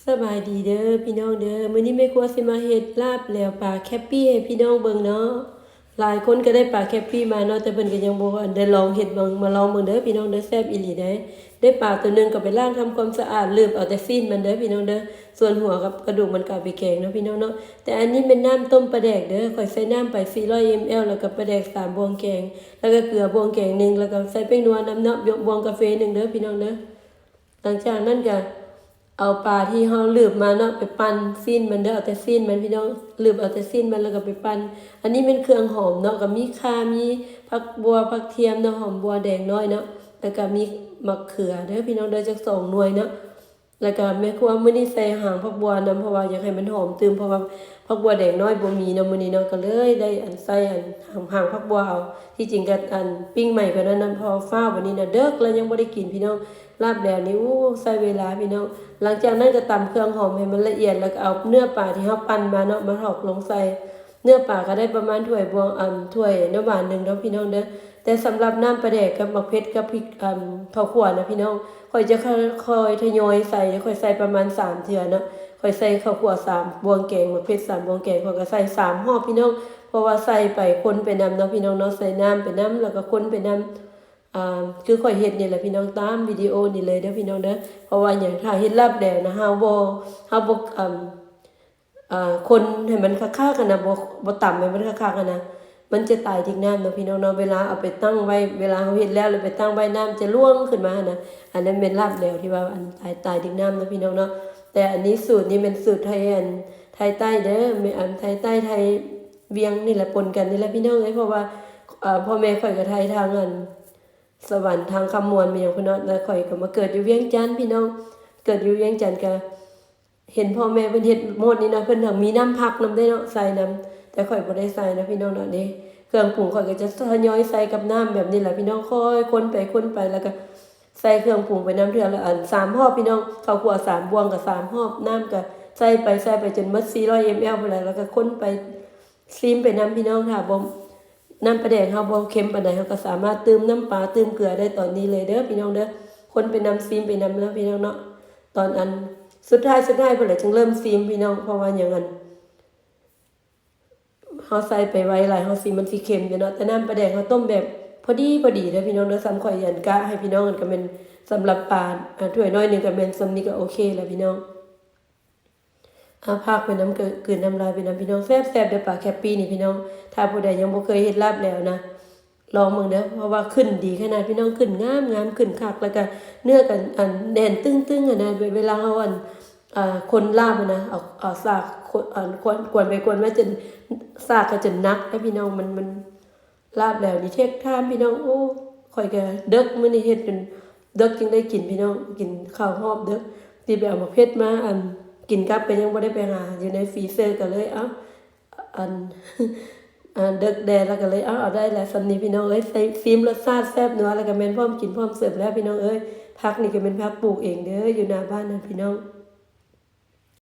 ສະບາຍດີເດີພີ່ນ້ອງເດີ ມື້ນີ້ແມ່ຄົວຊິມາເຮັດລາບແຫຼວປາແຄບປີ້ໃຫ້ພີ່ນ້ອງເບິ່ງເນາະ. ຫຼາຍຄົນກໍໄດ້ປາແຄບປີ້ມາເນາະ ແຕ່ເພິ່ນກໍຍັງບໍ່ໄດ້ລອງເຮັດເບິ່ງ ມາລອງເບິ່ງເດີພີ່ນ້ອງເດີ ແຊບອີ່ຫຼີໃດ໋. ໄດ້ປາໂຕໜຶ່ງກໍໄປລ້າງທຳຄວາມສະອາດ ລືບເອົາແຕ່ຊີ້ນມັນເດີພີ່ນ້ອງເດີ ສ່ວນຫົວກັບກະດູກມັນກໍເອົາໄປແກງເນາະພີ່ນ້ອງເນາະ. ແຕ່ອັນນີ້ແມ່ນນ້ຳຕົ້ມປາແດກເດີ ຂ້ອຍໃສ່ນ້ຳໄປສີ່ຮ້ອຍເອັມແອລ ແລ້ວກໍປາແດກສາມບ່ວງແກງ ແລ້ວກໍເກືອບ່ວງແກງໜຶ່ງ ແລ້ວກໍໃສ່ແປ້ງນົວນຳເນາະ ບ່ວງກາເຟໜຶ່ງເດີພີ່ນ້ອງເດີ. ຫຼັງຈາກນັ້ນກໍເອົາປາທີ່ເຮົາລືບມາເນາະ ໄປປັ່ນຊີ້ນມັນເດີ ເອົາແຕ່ຊີ້ນມັນພີ່ນ້ອງ ລືບເອົາແຕ່ຊີ້ນມັນ ແລ້ວກໍໄປປັ່ນ. ອັນນີ້ແມ່ນເຄື່ອງຫອມເນາະ ກໍມີຂ່າ ມີຜັກບົ່ວ ຜັກທຽມເນາະ ຫອມບົ່ວແດງນ້ອຍເນາະ ແລ້ວກໍມີໝາກເຂືອເດີພີ່ນ້ອງເດີ ຈັກສອງໜ່ວຍເນາະ. ແລ້ວກໍແມ່ຄົວມື້ນີ້ໃສ່ຫາງຜັກບົ່ວນຳ ເພາະວ່າຢາກໃຫ້ມັນຫອມຕື່ມ ເພາະວ່າຜັກບົ່ວແດງນ້ອຍບໍ່ມີເນາະມື້ນີ້ເນາະ ກໍເລີຍໄດ້ອັນໃສ່ອັນຫາງ ຫາງຜັກບົ່ວເອົາ. ທີ່ຈິງກໍອັນປີ້ງໃໝ່ກວ່ານັ້ນນຳ ເພາະຟ້າວບັດນີ້ນະ ເດິກແລ້ວຍັງບໍ່ໄດ້ກິນພີ່ນ້ອງ. ລາບແຫຼວນີ້ ໂອ້ ໃຊ້ເວລາພີ່ນ້ອງ. ຫຼັງຈາກນັ້ນກໍຕຳເຄື່ອງຫອມໃຫ້ມັນລະອຽດ ແລ້ວກໍເອົາເນື້ອປາທີ່ເຮົາປັ່ນມາເນາະ ມາຖອກລົງໃສ່. ເນື້ອປາກໍໄດ້ປະມານຖ້ວຍບວງ ອັນ ຖ້ວຍນ້ຳຫວານໜຶ່ງເນາະພີ່ນ້ອງເດີ. ແຕ່ສຳລັບນ້ຳປາແດກກັບໝາກເຜັດກັບພິກ ອັນ ເຂົ້າຂົ້ວນະພີ່ນ້ອງ ຂ້ອຍຈະຄ່ອຍ ຄ່ອຍທະຍອຍໃສ່ ຂ້ອຍໃສ່ປະມານສາມເທື່ອເນາະ. ຂ້ອຍໃສ່ເຂົ້າຂົ້ວສາມບ່ວງແກງ ໝາກເຜັດສາມບ່ວງແກງ ຂ້ອຍກໍໃສ່ສາມຮອບພີ່ນ້ອງ ເພາະວ່າໃສ່ໄປຄົນໄປນຳເນາະພີ່ນ້ອງເນາະ ໃສ່ນ້ຳໄປນຳ ແລ້ວກໍຄົນໄປນຳ ອ່າ ຄືຂ້ອຍເຮັດນີ້ແຫຼະພີ່ນ້ອງ ຕາມວິດີໂອນີ້ເລີຍເດີພີ່ນ້ອງເດີ. ເພາະວ່າຫຍັງ ຖ້າເຮັດລາບແຫຼວນະ ເຮົາບໍ່ ເຮົາບໍ່ ອ່າ ອ່າ ຄົນໃຫ້ມັນຄັກໆຫັ້ນນະ ບໍ່ ບໍ່ຕຳໃຫ້ມັນຄັກໆຫັ້ນນະ ມັນຈະຕາຍດິກນ້ຳເນາະພີ່ນ້ອງເນາະ. ເວລາເອົາໄປຕັ້ງໄວ້ ເວລາເຮົາເຮັດແລ້ວ ແລ້ວໄປຕັ້ງໄວ້ ນ້ຳຈະຫຼວງຂຶ້ນມາຫັ້ນນະ. ອັນນັ້ນແມ່ນລາບແຫຼວທີ່ວ່າ ອັນ ຕາຍ ຕາຍດິກນ້ຳເນາະພີ່ນ້ອງເນາະ. ແຕ່ອັນນີ້ສູດນີ້ແມ່ນສູດໄທ ອັນ ໄທໃຕ້ເດີ ແມ່ນ ອັນ ໄທໃຕ້ ໄທວຽງນີ້ແຫຼະ ປົນກັນນີ້ແຫຼະພີ່ນ້ອງເອີຍ. ເພາະວ່າ ເອີ ພໍ່ແມ່ຂ້ອຍກໍໄທທາງ ອັນ ສະຫວັນ ທາງຄຳມ່ວນ ແມ່ນຫຍັງພຸ້ນເນາະ ແລ້ວຂ້ອຍກໍມາເກີດຢູ່ວຽງຈັນພີ່ນ້ອງ. ເກີດຢູ່ວຽງຈັນກໍ ເຫັນພໍ່ແມ່ເພິ່ນເຮັດໝົດນີ້ນະ ເພິ່ນທັງມີນ້ຳຜັກນຳເດ້ເນາະ ໃສ່ນຳ ແຕ່ຂ້ອຍບໍ່ໄດ້ໃສ່ນະພີ່ນ້ອງເນາະ. ເດ້ ເຄື່ອງປຸງຂ້ອຍກໍຈະທະຍອຍໃສ່ກັບນ້ຳແບບນີ້ແຫຼະພີ່ນ້ອງ ຄ່ອຍຄົນໄປຄົນໄປ ແລ້ວກໍໃສ່ເຄື່ອງປຸງໄປນຳເທື່ອລະ ອັນ ສາມຮອບພີ່ນ້ອງ. ເຂົ້າຂົ້ວສາມບ່ວງກໍສາມຮອບ ນ້ຳກໍໃສ່ໄປ ໃສ່ໄປຈົນໝົດສີ່ຮ້ອຍເອັມແອລພຸ້ນແຫຼະ ແລ້ວກໍຄົນໄປ ຊີມໄປນຳພີ່ນ້ອງ. ຖ້າບໍ່ ນ້ຳປາແດກເຮົາບໍ່ເຄັມປານໃດ ເຮົາກໍສາມາດຕື່ມນ້ຳປາ ຕື່ມເກືອໄດ້ຕອນນີ້ເລີຍເດີພີ່ນ້ອງເດີ. ຄົນໄປນຳ ຊີມໄປນຳເນາະພີ່ນ້ອງເນາະ. ຕອນອັນສຸດທ້າຍ ສຸດທ້າຍພຸ້ນແຫຼະຈຶ່ງເລີ່ມຊີມພີ່ນ້ອງ ເພາະວ່າຫຍັງ ອັນ ເຮົາໃສ່ໄປໄວຫຼາຍ ເຮົາຊີມມັນຊິເຄັມຢູ່ເນາະ. ແຕ່ນ້ຳປາແດກເຮົາຕົ້ມແບບພໍດີ ພໍດີເດີພີ່ນ້ອງເດີ. ສ່ຳຂ້ອຍ ອັນ ກະໃຫ້ພີ່ນ້ອງ ອັນ ກໍແມ່ນສຳລັບປາ ອາ ຖ້ວຍນ້ອຍໜຶ່ງ ກໍແມ່ນສ່ຳນີ້ກໍໂອເຄແລ້ວພີ່ນ້ອງ. ອາ ພາກໄປນຳ ກະກືນນ້ຳລາຍໄປນຳພີ່ນ້ອງ. ແຊບໆເດີປາແຄບປີ້ນີ້ພີ່ນ້ອງ. ຖ້າຜູ້ໃດຍັງບໍ່ເຄີຍເຮັດລາບແຫຼວນະ ລອງເບິ່ງເດີ ເພາະວ່າຂຶ້ນດີຂະໜາດພີ່ນ້ອງ ຂຶ້ນງາມໆ ຂຶ້ນຄັກ ແລ້ວກະເນື້ອກະ ອັນ ແໜ້ນຕຶ້ງໆຫັ້ນນະ. ເວ ເວລາເຮົາ ອັນ ອາ ຄົນລາບຫັ້ນນະ ເອົາ ເອົາສາກ ຄົນ ອັນ ຄວນ ກວນໄປກວນມາຈົນສາກກະຈົນໜັກເດ້ພີ່ນ້ອງ. ມັນ ມັນ ລາບແຫຼວນີ້ເທັກທາມພີ່ນ້ອງ. ໂອ້ ຂ້ອຍກະເດິກ ມື້ນີ້ເຮັດຈົນເດິກຈຶ່ງໄດ້ກິນພີ່ນ້ອງ ກິນເຂົ້າຮອບເດິກ. ຊິໄປເອົາໝາກເຜັດມາ ອັນ ກິນກັບ ກໍຍັງບໍ່ໄດ້ໄປຫາຢູ່ໃນຟຣີເຊີ ກໍເລີຍ ເອົ້າ ອັນ ອັນ ເດິກແດ່ ແລ້ວກໍເລີຍ ເອົາ ເອົາໄດ້ແຫຼະສ່ຳນີ້ພີ່ນ້ອງເອີຍ. ຊີມ ຊີມລົດຊາດແຊບນົວ ແລ້ວກໍແມ່ນພ້ອມກິນພ້ອມເສີບແລ້ວພີ່ນ້ອງເອີຍ. ຜັກນີ້ກໍແມ່ນຜັກປູກເອງເດີ ຢູ່ໜ້າບ້ານຫັ້ນພີ່ນ້ອງ.